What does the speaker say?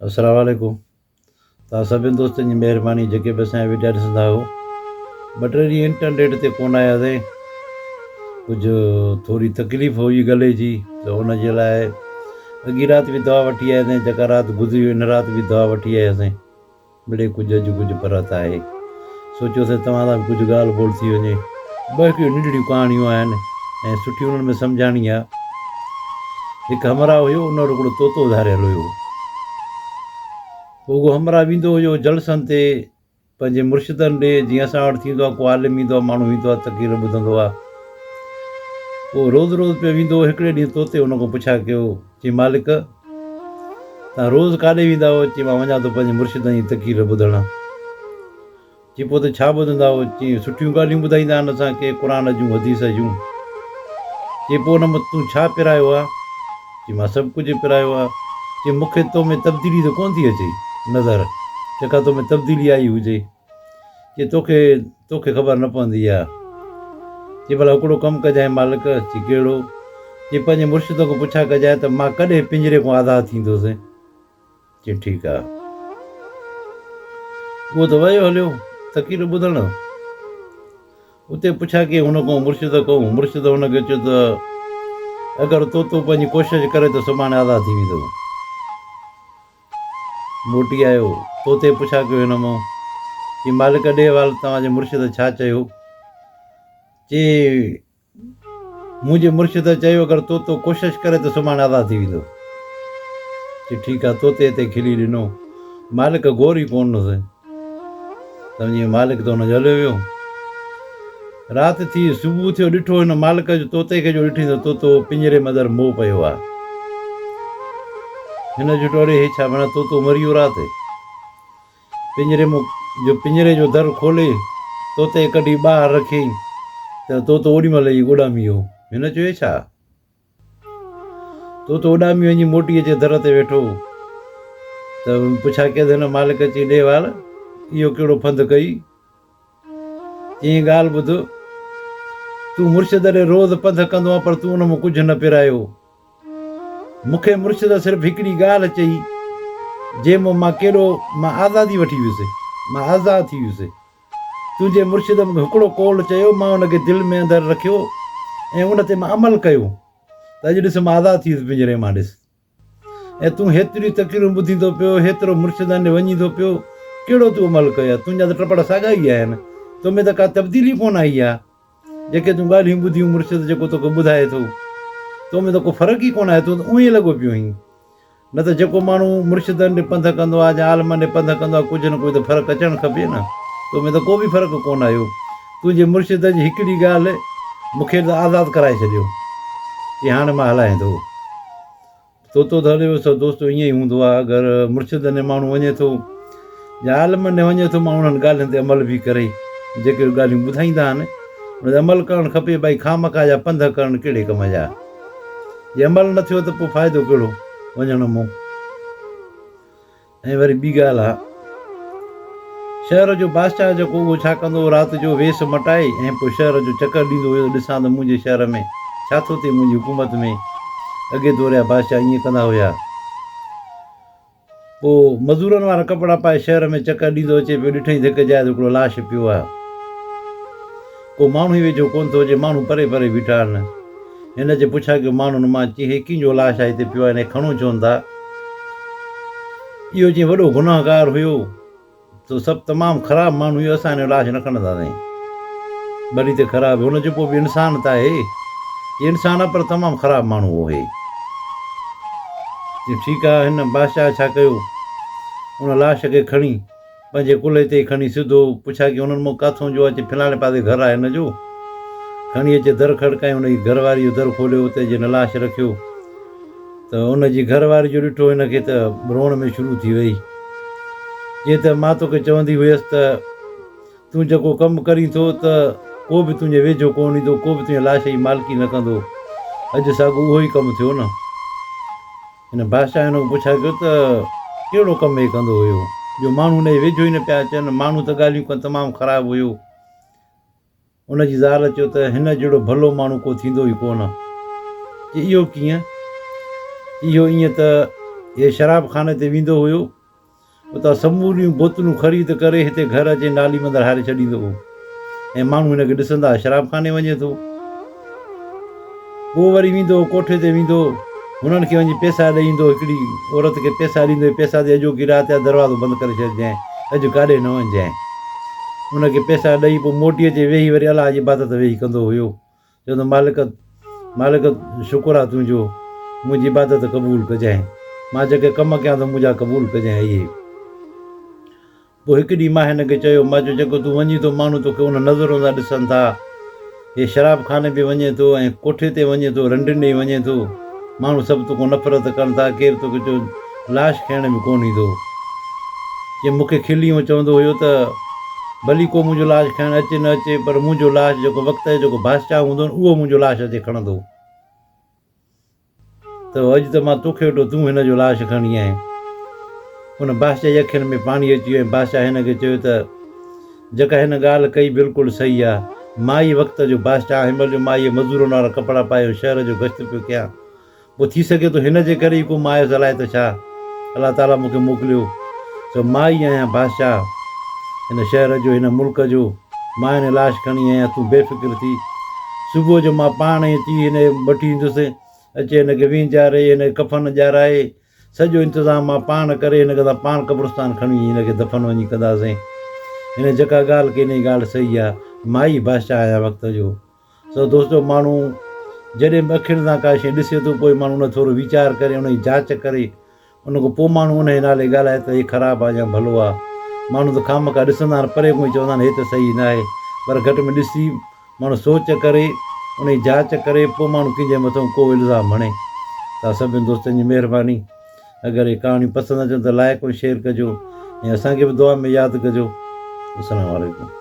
السلام عليڪم توهان سڀني دوستن جي مهرباني جيڪي به اسان جا وڊيا ڏسندا آهيو ٻه ٽي ڏينهن انٽرنيٽ تي ڪونه آياسين ڪجهه ٿوري تڪليف هئي گلي جي ته ان جي لاء اڳي رات به دوا وٺي آياسين جيڪا رات گذري وئي ان رات به دوا وٺي آياسين مڙئي ڪجهه اڄ ڪجهه پرت آهي. سوچيوسين توهان سان به ڪجهه ڳالهه ٻولهه ٿي وڃي. ٻه هڪڙيون ننڍڙيون ڪهاڻيون آهن ۽ سٺي انهن ۾ سمجهاڻي آ. هڪ همراهه هيو ان وٽ هڪڙو طوطو ڌاريل هيو. پوء اهو همراهه ويندو هيو جلسن تي پنهنجي مرشدن ڏي جيئن اسان وٽ ٿيندو آ ڪو عالم ايندو آ ماڻهو ايندو آ تقرير ٻڌندو آ. پوء روز روز پيو ويندو هو. هڪڙي ڏينهن طوطي ان کان پڇا ڪيو چي مالڪ! توهان روز ڪاڏي ويندا آهيو؟ چي مان وڃان ٿو پنهنجي مرشدن جي تقرير ٻڌڻ. چي پوء ته ڇا ٻڌندا آهيو؟ چي سٺيون ڳالهيون ٻڌائيندا آهن اسان کي قرآن جون حديث جون. چي پوء ان مان تون ڇا پرايو آهي؟ چي مان سڀ ڪجهه پرايو آهي. چي مون کي تو ۾ تبديلي ته ڪونه ٿي اچي نظر جيڪا تو ۾ تبديلي آئي هجي. چي توکي توکي خبر نه پوندي آ. چي ڀلا هڪڙو ڪم ڪجانء مالڪ. چي ڪهڙو؟ چي پنهنجي مرشد کان پڇا ڪجانء ته مان ڪڏهن پڃري کان آزاد ٿيندس. چي ٺيڪ آ. اهو ته ويو هليو تقرير ٻڌڻ. اتي پڇا ڪيائين هن کان مرشد کان. مرشد هن کي چيو ته اگر طوطو پنهنجي ڪوشش ڪري ته سڀاڻي آزاد ٿي ويندو. موٽي آيو. طوطي پڇا ڪيو هن مون، چي مالڪ ڏي احوال توهان جي مرشد ڇا چيو؟ چي منهنجي مرشد چيو اگر طوطو ڪوشش ڪري ته سڀاڻي آزاد ٿي ويندو. چي ٺيڪ آ طوطي تي کلي ڏنو. مالڪ غور ئي ڪونه ڏنس. سمجهي مالڪ ته هن جو هليو ويو. رات ٿي، صبح ٿيو، ڏٺو هن مالڪ جو طوطي کي جو ڏٺئين ته طوطو پڃري ۾ اندر مئو پيو آ. هن چيو ته اڙي هي ڇا معنيٰ طوطو مري ويو رات. پڃري مون جو پڃري جو در کولي طوطي کي ڪڍي ٻاهر رکيائين ته طوطو اوڏي مهل ئي اڏامي ويو. هن چيو هي ڇا؟ طوطو اڏامي وڃي موٽي اچي در تي ويٺو ته پڇا ڪيس هن مالڪ چي ڏي وال اهو ڪهڙو ڦند ڪئي؟ چيائين ڳالهه ٻڌ، تون مرشد ڏي روز پنڌ ڪندو آن پر تون ان مان ڪجهه نه پرايو. مون کي مرشد صرف هڪڙي ڳالهه چئي جنهن مان مان ڪيڏو مان آزادي وٺي ويس، مان آزاد ٿي ويس. تنهنجي مرشد مون کي هڪڙو قول چيو، مان ان کي دل ۾ اندر رکيو ۽ ان تي مان عمل ڪيو ته اڄ ڏس مان آزاد ٿي ويس پڃري مان ڏس. ۽ تون هيتريون تقريرون ٻڌين ٿو پيو، هيترو مرشدن ڏي وڃين ٿو پيو، ڪهڙو تون عمل ڪيو آهي؟ تنهنجا ته ٽپڙ ساڳا ئي آهن، تو ۾ ته ڪا تبديلي ڪونه آئي آهي. جيڪي تون ڳالهيون ٻڌيون، مرشد جيڪو توکي ٻڌائي ٿو، تو ۾ ته ڪو فرق ئي ڪونه آهي، تون ته اونئين ئي لڳو پيو آهين. نه ته جيڪو ماڻهو مرشدن ڏي پنڌ ڪندو آهي يا عالمن ڏي پنڌ ڪندو آهي، ڪجهه نه ڪجهه ته فرق اچڻ کپي نه. تو ۾ ته ڪو به فرق ڪونه آيو. تنهنجي مرشد جي هڪڙي ڳالهه مون کي ته آزاد ڪرائي ڇڏيو، چي هاڻي مان هلايان ٿو. طوطو ته هليو ويو سو دوستو ائين ئي هوندو آهي اگر مرشد ڏي ماڻهو وڃي ٿو يا عالمن ڏي وڃي ٿو ماڻهو انهن ڳالهين تي عمل به ڪري جيڪي ڳالهيون ٻڌائيندا آهن ان تي عمل ڪرڻ کپي ڀائي خامخواه جا پنڌ ڪرڻ ڪهڙي ڪم جا جي عمل نه ٿيو ته پوء فائدو ڪهڙو وڃڻ مون ۽ وري ٻي ڳالهه آ شهر جو بادشاهه جيڪو اهو ڇا ڪندو هو رات جو ويس مٽائي ۽ پوء شهر جو چڪر ڏيندو هيو ته ڏسان ته منهنجي شهر ۾ ڇا ٿو ٿئي منهنجي حڪومت ۾ اڳي دور جا بادشاهه ائين ڪندا هيا پوء مزورن وارا ڪپڙا پائي شهر ۾ چڪر ڏيندو اچي پيو ڏٺائين ته هڪ جاء تي هڪڙو لاش پيو آ ڪو ماڻهو ئي ويجهو ڪونه ٿو اچي ماڻهو پري پري بيٺا آهن هن اچي پڇا ڪيو ماڻهن مان، چي هي ڪنهن جو لاش آهي هتي پيو آهي، هن کي کڻو ڇو نه ٿا؟ اهو چي وڏو گنهگار هيو، سو سڀ تمام خراب ماڻهو هيو، اسان هن جو لاش نه کڻنداسين. ڀلي ته خراب هو، هن چيو پوء به انسان ته آهي. چي انسان آهي پر تمام خراب ماڻهو هو هي. چي ٺيڪ آهي، هن بادشاهه ڇا ڪيو، ان لاش کي کڻي، پنهنجي ڪلهي تي کڻي سڌو پڇا ڪيائين انهن مان ڪاٿون جو اچي فلاڻي پاسي گهر آهي هن جو؟ کڻي اچي در کڙڪايائين ان جي گهر واري جو در کوليو اتي اچي هن لاش رکيو ته ان جي گهر واري جو ڏٺو هن کي ته روئڻ ۾ شروع ٿي وئي چي ته مان توکي چوندي هيس ته تون جيڪو ڪم ڪرين ٿو ته ڪو به تنهنجي ويجهو ڪونه ايندو ڪو به تنهنجي لاش جي مالڪي نه ڪندو اڄ ساڳو اهو ئي ڪم ٿيو نه. هن بادشاهه هن کان پڇا ڪيو ته ڪهڙو ڪم هي ڪندو هيو جو ماڻهو هن جي ويجهو ئي نه پيا اچن، ماڻهو ته ڳالهيون ڪن تمام خراب هيو. ان جي زال چيو ته هن جهڙو ڀلو ماڻهو ڪو ٿيندو ئي ڪونه. چي اهو ڪيئن؟ اهو ائين ته هي شراب خاني تي ويندو هيو، اتان سموريون بوتلون خريد ڪري هتي گهر اچي نالي مندر هاري ڇڏيندو هو ۽ ماڻهو هن کي ڏسندا ها شراب خاني وڃي ٿو. پوء وري ويندو هو ڪوٺي تي ويندو هو، هنن کي وڃي پئسا ڏئي ايندو هو، هڪڙي عورت کي پئسا ڏيندو هو، پئسا ڏئي اڄوڪي رات آ دروازو بند ڪري ڇڏجانء، اڄ ڪاڏي نه وڃجانء. ان کي پئسا ڏئي پوء موٽي اچي ويهي وري الله جي عبادت ويهي ڪندو هيو. چوندو مالڪ مالڪ شڪر آ تنهنجو منهنجي عبادت قبول ڪجانء مان جيڪي ڪم ڪيان ٿو منهنجا قبول ڪجانء اهي. پوء هڪ ڏينهن مان هن کي چيو مان چيو جيڪو تون وڃين ٿو ماڻهو توکي ان نظرن سان ڏسن ٿا هي شراب خاني به وڃين ٿو ۽ ڪوٺي تي وڃين ٿو رنڊين ڏي وڃين ٿو ماڻهو سڀ توکان نفرت ڪن ٿا ڪير توکي چو لاش کڻڻ به ڪونه ايندو. چي مون کي کلي ائين چوندو هيو ته ڀلي ڪو منهنجو لاش کڻڻ اچي نه اچي پر منهنجو لاش جيڪو وقت جو جيڪو بادشاهه هوندو نه اهو منهنجو لاش اچي کڻندو ته اڄ ته مان توکي ويٺو تون هن جو لاش کڻي آئين. ان بادشاهه جي اکين ۾ پاڻي اچي ويو ۽ بادشاهه هن کي چيو ته جيڪا هن ڳالهه ڪئي بلڪل صحيح آ. مان ئي وقت جو بادشاهه آهيان هن مهل جو مان اهي مزورن وارا ڪپڙا پائي شهر جو گشت پيو ڪيان. پوء ٿي سگهي ٿو هن جي ڪري ئي ڪو مايوس الائي ته ڇا الله تعاليٰ مون کي موڪليو سو مان ئي آهيان بادشاهه هن شهر جو هن ملڪ جو مان هن لاش کڻي آهيان تون بي فڪر ٿي صبح جو مان پاڻ ئي اچي هن کي وٺي ايندس اچي هن کي وهنجاري هن کي ڪفن ڄارائي سڄو انتظام مان پاڻ ڪري هن کي اسان پاڻ قبرستان کڻي وڃي هن کي دفن وڃي ڪنداسين هن جيڪا ڳالهه ڪئي انهي ڳالهه صحيح آهي مان ئي بادشاهه آهيان وقت جو. سو دوستو ماڻهو جڏهن به اکين سان ڪا شيء ڏسي ٿو پوء ماڻهو ان ٿورو ويچار ڪري ان جي جاچ ڪري ان کان پوء ماڻهو ان جي نالي ڳالهائي ته هي خراب آهي يا ڀلو آهي ماڻهو ته خامخواه ڏسندا آهن پري کان ئي چوندا آهن هي ته صحيح ناهي پر گهٽ ۾ ڏسي ماڻهو سوچ ڪري ان جي جاچ ڪري پوء ماڻهو ڪنهن جي مٿان ڪو الزام هڻي تان سڀني دوستن جي مهرباني اگر هي ڪهاڻيون پسند اچن ته لائڪ ۽ شيئر ڪجو ۽ اسان کي به دعا ۾ ياد ڪجو السلام عليڪم.